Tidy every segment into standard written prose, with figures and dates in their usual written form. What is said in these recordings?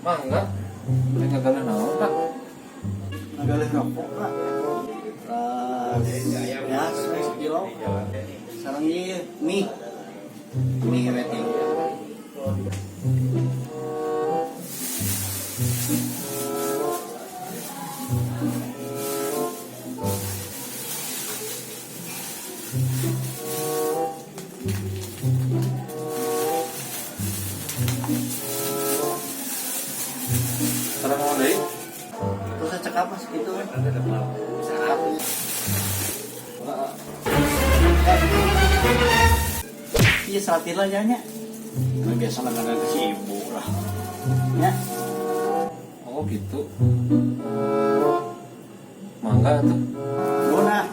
Mangga. Teh ngagaleuh naon, Pak? Ngagaleuh rokok, Pak. Ya, 1 kilo. Sareng ieu mie. Mie rating. Sareng naon deui? Terus saya cekap, Mas, gitu. Cekap. Iya, seratir lah ya, nya. Nah, biasa langganan ke si ibu lah. Ya. Oh, gitu. Mangga tuh. Luna.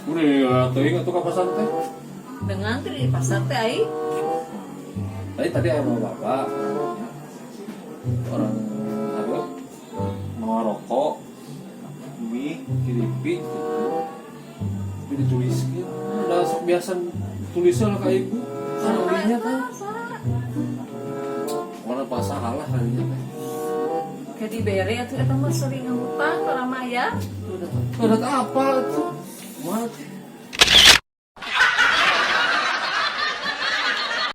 Udah, teuing atuh ka pasar teh. Udah ngantri di pasar teh ai. Tadi tadi aya bapak orang apa mau rokok mie kiripi gitu. Tapi dituliskan udah sok biasa tulisnya lah ke ibu kan ulinya teh warna pasar kalah kalinya teh. Kayak dibere atuh eta mah sering ngutang para mah ya. Udah apa tuh mana teh?